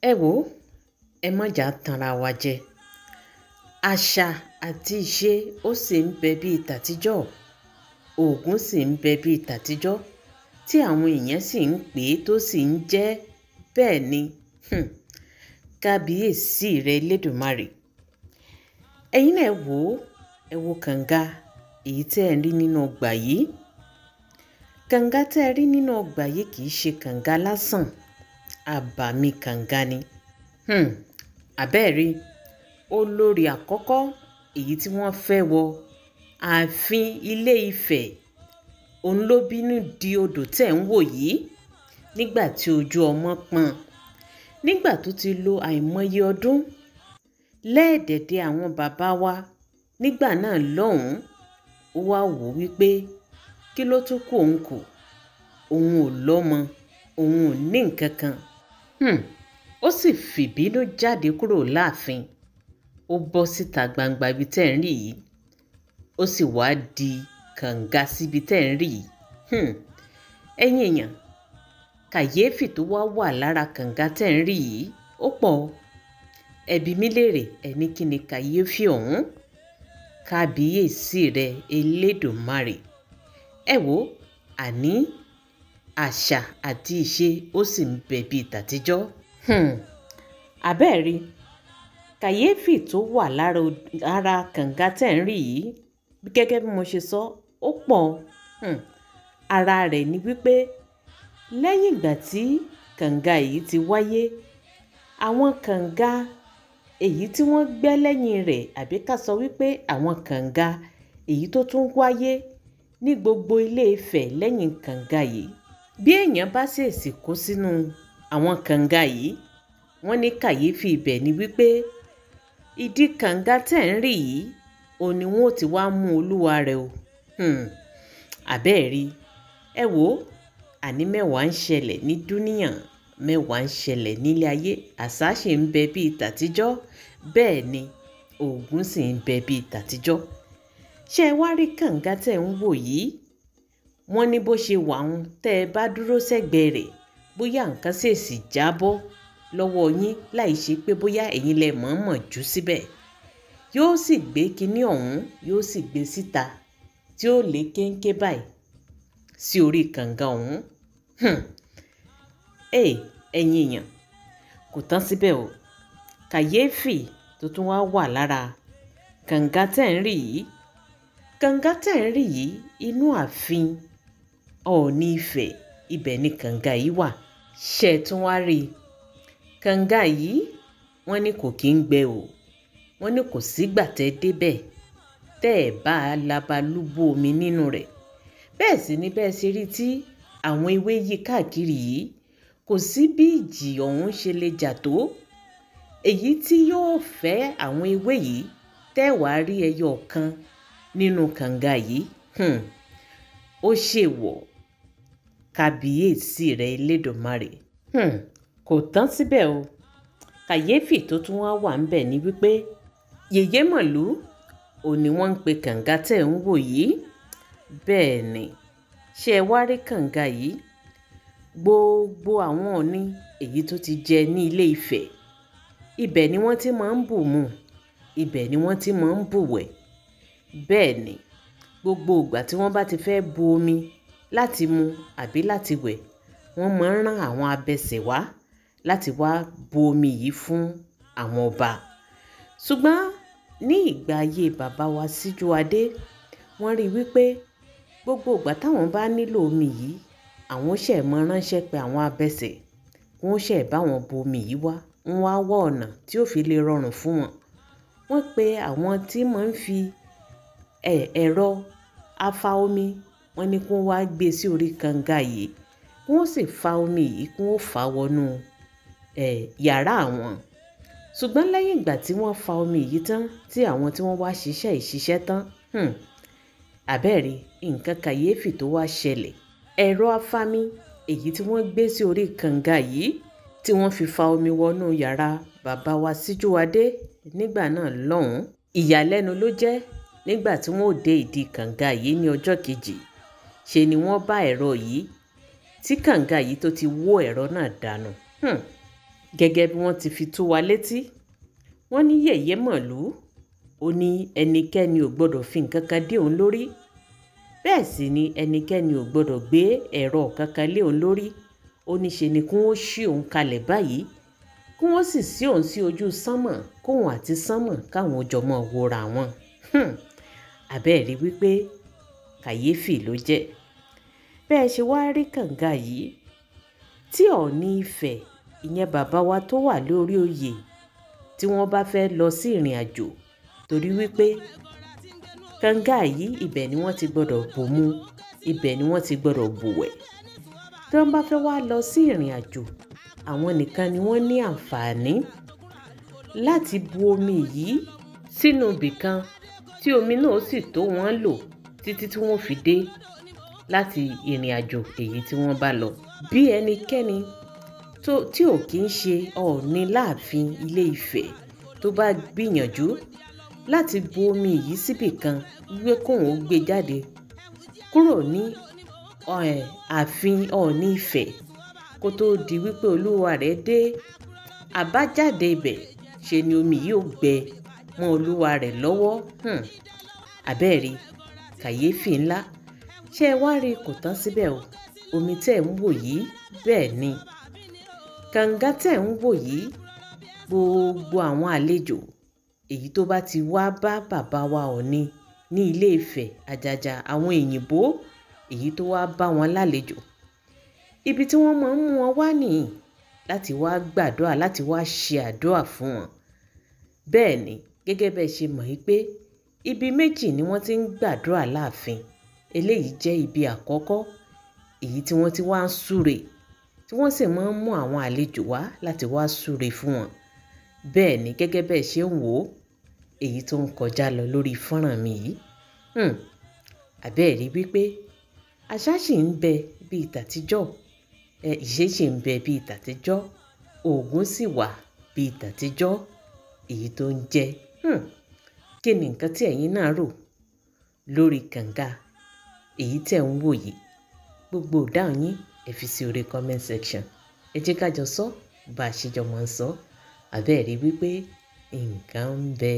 Ẹ wò ó, ẹ má jà tanra wa jẹ. Àṣà àti ìṣe ó sì ń bẹ bíi tàtijọ́, Ògún sì ń bẹ bíi tàtijọ́, tí àwọn èèyàn sì ń pè é tó sì ń jẹ́ bẹ́ẹ̀ ni. Kábíyèsí rẹ Elédùmarè. Ẹ̀yin náà ẹ wò ó, ẹ wo kànga èyí tẹ́ ẹ ń rí nínú ọgbà yìí. Kànga tẹ́ ẹ rí nínú ọgbà yìí kì í ṣe kànga lásán, àbàmì kànga ni. Àbẹ́ẹ̀rí, olórí àkọ́kọ́ èyí tí wọ́n fẹ́ wọ ààfin Ilé Ifẹ̀, òun ló bínú di odò tẹ́ ń wò yìí nígbà tí ojú ọmọ pọ́n. Nígbà tó ti lo àìmọye ọdún lẹ́ẹ̀dẹ̀dẹ̀ àwọn bàbá wa nígbà náà lọ́hùn-ún, ó wá wò wípé kí ló tún kù òun kù, òun ò lọ́mọ, òun ò ní nǹkan kan. Ó sì fìbínú jáde kúrò láàfin. Ó bọ́ síta gbangba ibi tẹ́ ń rí yìí, ó sì wá di kànga síbi tẹ́ ń rí yìí. Ẹ̀yin èèyàn, kàyéfì tó wá wà lára kànga tẹ́ ń rí yìí ó pọ̀. Ẹ bi mí léèrè, ẹ ní kí ni kàyéfì ọ̀hún? Kábíyèsí rẹ Elédùmarè. Ẹ wò ó, àní àṣà àti ìṣe ó sì ń bẹ bíi tàtijọ́. Àbẹ́ẹ̀rí, kàyéfì tó wà lára kànga tẹ́ ń rí yìí gẹ́gẹ́ bí mo ṣe sọ, ó pọ̀. Ara rẹ̀ ni wípé lẹ́yìn ìgbà tí kànga yìí ti wáyé, àwọn kànga èyí tí wọ́n gbẹ́ lẹ́yìn rẹ̀, àbí ká sọ wípé àwọn kànga èyí tó tún wáyé ní gbogbo Ilé Ifẹ̀ lẹ́yìn kànga yìí, bí èèyàn bá ṣèèṣì kó sínú àwọn kànga yìí, wọ́n ní kàyéfì ibẹ̀ ni wípé ìdí kànga tẹ́ ń rí yìí, òun ni wọ́n ó ti wá mú olúwa rẹ̀ o. Àbẹ́ẹ̀rí, ẹ wò ó, àní mẹ́wàá ń ṣẹlẹ̀ ní dúníyàn, mẹ́wàá ń ṣẹlẹ̀ nílé ayé, àṣà sì ń bẹ bíi tàtijọ́, bẹ́ẹ̀ ni Ògún sì ń bẹ bíi tàtijọ́. Ṣé ẹ wá rí kànga tẹ́ ń wò yìí? Wọ́n ní bó ṣe wà ń, tẹ́ ẹ bá dúró sẹ́gbẹ̀ẹ́ rẹ̀, bóyá nǹkan ṣèèṣì jábọ́ lọ́wọ́ yín láì ṣe pé bóyá ẹ̀yin lẹ mọ̀ọ́mọ̀ jù síbẹ̀, yóò sì gbé kinní ọ̀hún, yóò sì gbé síta tí ó lé kéńké báyìí sí orí kànga ọ̀hún. Ẹ̀yin èèyàn, kò tán síbẹ̀ o. Kàyéfì tó tún wá wà lára kànga tẹ́ ń rí yìí, kànga tẹ́ ń rí yìí, inú ààfin Ọọ̀ni Ifẹ̀, ibẹ̀ ni kànga yìí wà. Ṣé ẹ tún wá rí i? Kànga yìí wọ́n ní kò kí ń gbẹ o. Wọ́n ní kò sígbà tẹ́ débẹ̀ tẹ́ ẹ̀ bá labalúbú omi nínú rẹ̀. Bẹ́ẹ̀ sì ni bẹ́ẹ̀ ṣe rí tí àwọn ewé yí káàkiri yìí, kò sí bí ìjì ọ̀hún ṣe lè jà tó. Èyí tí yóò fẹ́ àwọn ewé yìí tẹ́ wàá rí ẹyọ kan nínú kànga yìí. Ó ṣèwọ̀. Kábíyèsí rẹ Elédùmarè. Kò tán síbẹ̀ o. Kàyéfì tó tún wá wà ńbẹ̀ ni wípé Yèyé Mọ̀lú òun ni wọ́n ń pe kànga tẹ́ ń wò yìí. Bẹ́ẹ̀ ni, ṣé ẹ wá rí kànga yìí? Gbogbo àwọn Ọọ̀ni èyí tó ti jẹ ní Ilé Ifẹ̀, ibẹ̀ ni wọ́n ti máa ń bù mu, ibẹ̀ ni wọ́n ti máa ń bù wẹ̀. Bẹ́ẹ̀ ni, gbogbo ìgbà tí wọ́n bá ti fẹ́ bu omi láti mu àbí láti wẹ̀, wọ́n máa ń rán àwọn abẹsẹ̀ wá láti wá bu omi yìí fún àwọn ọba. Ṣùgbọ́n ní ìgbà ayé bàbá wa Síjúwadé, wọ́n rí i wípé gbogbo ìgbà táwọn bá nílò omi yìí, àwọn ṣẹ̀ máa ránṣẹ́ pé àwọn abẹsẹ̀, wọ́n ṣẹ̀ bá wọn bu omi yìí wá, wọ́n wá wá ọ̀nà tí ó fi lè rọrùn fún wọn. Wọ́n pe àwọn tí máa ń fi ẹ̀rọ afa omi, wọ́n ní kí wọ́n wá gbé sí orí kànga yìí, kí wọ́n sì fa omi yìí, kí wọ́n fà wọnú yàrá àwọn. Ṣùgbọ́n lẹ́yìn ìgbà tí wọ́n fa omi yìí tán, tí àwọn tí wọ́n wá ṣiṣẹ́ ìṣiṣẹ́ tán, àbẹ́ẹ̀rí, nǹkan kàyéfì tó wá ṣẹlẹ̀. Ẹ̀rọ afami èyí tí wọ́n gbé sí orí kànga yìí tí wọ́n fi fa omi wọnú yàrá bàbá wa Síjúwadé nígbà náà lọ́hùn-ún. Ìyàlẹ́nu ló jẹ́ nígbà tí wọ́n ó dé ìdí kànga yìí ní ọjọ́ kejì. Ṣe ni wọ́n bá ẹ̀rọ yìí tí kànga yìí tó ti wó ẹ̀rọ náà dànù. Gẹ́gẹ́ bí wọ́n ti fi tó wa létí, wọ́n ní Yèyé Mọ̀lú ó ní ẹnikẹ́ni ò gbọ́dọ̀ fi nǹkan kan dé òun lórí, bẹ́ẹ̀ sì ni ẹnikẹ́ni ò gbọ́dọ̀ gbé ẹ̀rọ kankan lé òun lórí. Ó ní ṣe ni kí wọ́n ṣí òun kalẹ̀ báyìí, kí wọ́n sì sí òun sí ojú sánmọ̀, kóun àti sánmọ̀ káwọn jọ mọ́ wòra wọn. Àbẹ́ẹ̀rí wípé kàyéfì ló jẹ́. Bẹ́ẹ̀ ṣe wá rí kànga yìí tí Ọọ̀ni Ifẹ̀, ìyẹn bàbá wa tó wà lórí oyè, tí wọ́n bá fẹ́ lọ sí ìrìn àjò, torí wípé kànga yìí ibẹ̀ ni wọ́n ti gbọ́dọ̀ bò mu, ibẹ̀ ni wọ́n ti gbọ́dọ̀ bò wẹ̀. Tí wọ́n bá fẹ́ wá lọ sí ìrìn àjò, àwọn nìkan ni wọ́n ní àǹfààní láti bu omi yìí sínú ibìkan tí omi náà sì tó wọ́n lò títí tí wọ́n fi dé láti ìrìn àjò èyí tí wọ́n bá lọ. Bí ẹnikẹ́ni tí ò kí ń ṣe Ọọ̀ni láàfin Ilé Ifẹ̀ tó bá gbìyànjú láti bu omi yìí síbìkan wípé kóun ó gbé jáde kúrò ní ààfin Ọọ̀ni Ifẹ̀ kó tó di wípé olúwa rẹ̀ dé, àbájáde ibẹ̀ ṣe ni omi yìí ó gbẹ mọ́ olúwa rẹ̀ lọ́wọ́. Àbẹ́ẹ̀rí kàyéfì ńlá. Ṣé ẹ wá rí, kò tán síbẹ̀ o. Omi tẹ́ ń wò yìí, bẹ́ẹ̀ ni kànga tẹ́ ń wò yìí, gbogbo àwọn àlejò èyí tó bá ti wá bá bàbá wa Ọọ̀ni ní Ilé Ifẹ̀, àjàjà àwọn òyìnbó èyí tó wá bá wọn lálejò, ibi tí wọ́n máa ń mú wọn wá nìyí láti wá gbàdúrà, láti wá ṣe àdúrà fún wọn. Bẹ́ẹ̀ ni gẹ́gẹ́ bẹ́ẹ̀ ṣe mọ̀ wípé ibi méjì ni wọ́n ti ń gbàdúrà láàfin. Eléyìí jẹ́ ibi àkọ́kọ́ èyí tí wọ́n ti wá ń súre, tí wọ́n sì máa ń mú àwọn àlejò wá láti wá súre fún wọn. Bẹ́ẹ̀ ni gẹ́gẹ́ bẹ́ẹ̀ ṣe ń wò ó, èyí tó ń kọjá lọ lórí fọ́nrán mi yìí. Àbẹ́ẹ̀rí wípé àṣà ṣì ń bẹ bíi tàtijọ́, ìṣe ṣì ń bẹ bíi tàtijọ́, òògùn sì wà bíi tàtijọ́ èyí tó ń jẹ́. Kí ni nǹkan tí ẹ̀yin náà rò lórí kànga èyí tẹ̀ ń wò yìí? Gbogbo ìdáhùn yín ẹ fi sí orí comment section. Ẹ jẹ́ ká jọ sọ bá a ṣe jọ máa ń sọ. Àbẹ́ẹ̀rí wípé nǹkan ń bẹ.